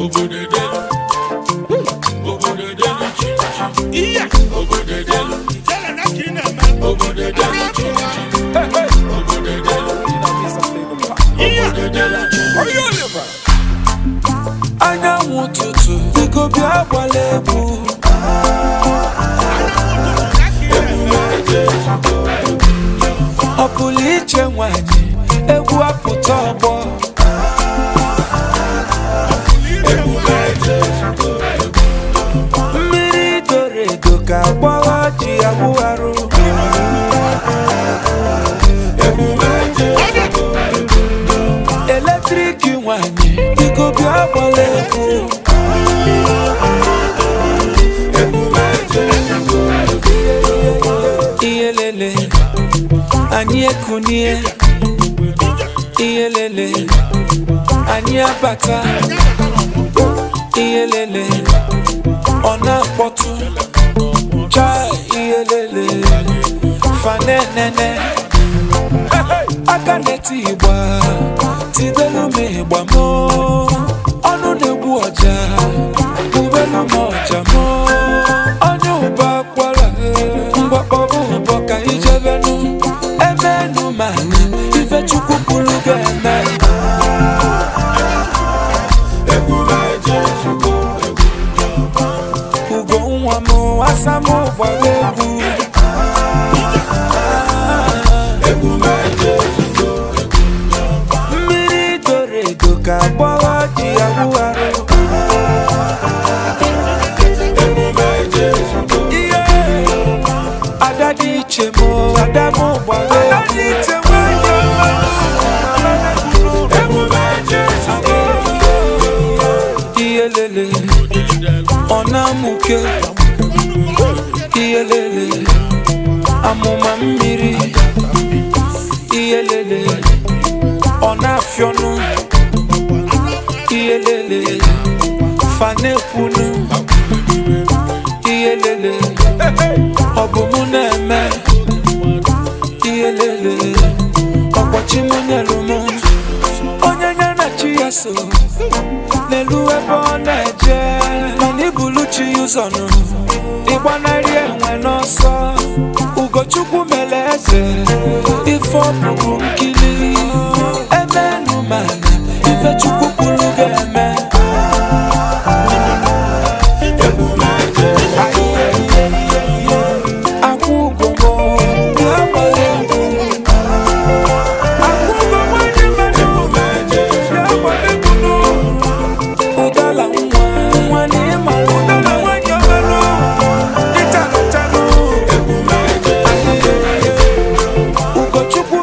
Obodo delu. Obodo delu chichi. Iya. Obodo delu. Jele na ka ị na-eme. Obodo delu chichi. Obodo delu. Iya. Obodo delu chichi. Anyanwụ ụtụtụ, biko bịa gbala egwu. Anyanwụ ụtụtụ na ka ị na-eme. Ọ pụrụ iche nwanyị, egwu apụta ọgbọ. Mmiri doro edo ka agbọghọ ji awụgharụ. Eletrik nwanyị, biko bịa gbala egwu. Ihe lele, anyị ekunie. Ihe lele, anyị abata. Ihe lele, ọ na-akpọtụ. Chai, ihe lele, fanenene. Aka na-eti ịgba, tibelu m ịgba mụ. Ọnụ na-egbu ọja, bubelu m ọja mụ. Onye ụba akwara, mgbakpọbụ ụbọ ka ijebenu. Emenu mana ife Chukwu kwuru ga-eme. Ugo nwa m, asa m gbara egwu. Mmiri doro edo ka agbọghọ ji awụgharụ. Ihe ada dị iche m, ada m gbara egwu. Ihe lele, ọ na-amụke. Ihe lele, amụma mmiri. Ihe lele, ọ na-afịọnụ. Ihe lele, fanekwunu. Ihe lele, ọ bụ mụ na-eme. Ihe lele, ọkpọchi mụ nyelu mụ. Onye nye na chi ya so n'elu ebe ọ na-eje, mana ibulu chi ya ụzọ nụ, ịgbanarị enwe n'ọsọ. Ugochukwu mere eze, ife ọbụbụ nkili. Emenu mana ife Chukwu kwuru ga-eme. Akwụ ugo m, bịa gbara egwu. Akwụ ugo nwanyị mmadụ, bịa gbara egwu nụ. Ụdala nwa, nwa na ịmara. Ụdala nwanyị ọmalụ, ịchalụchalụ. Ugochukwu.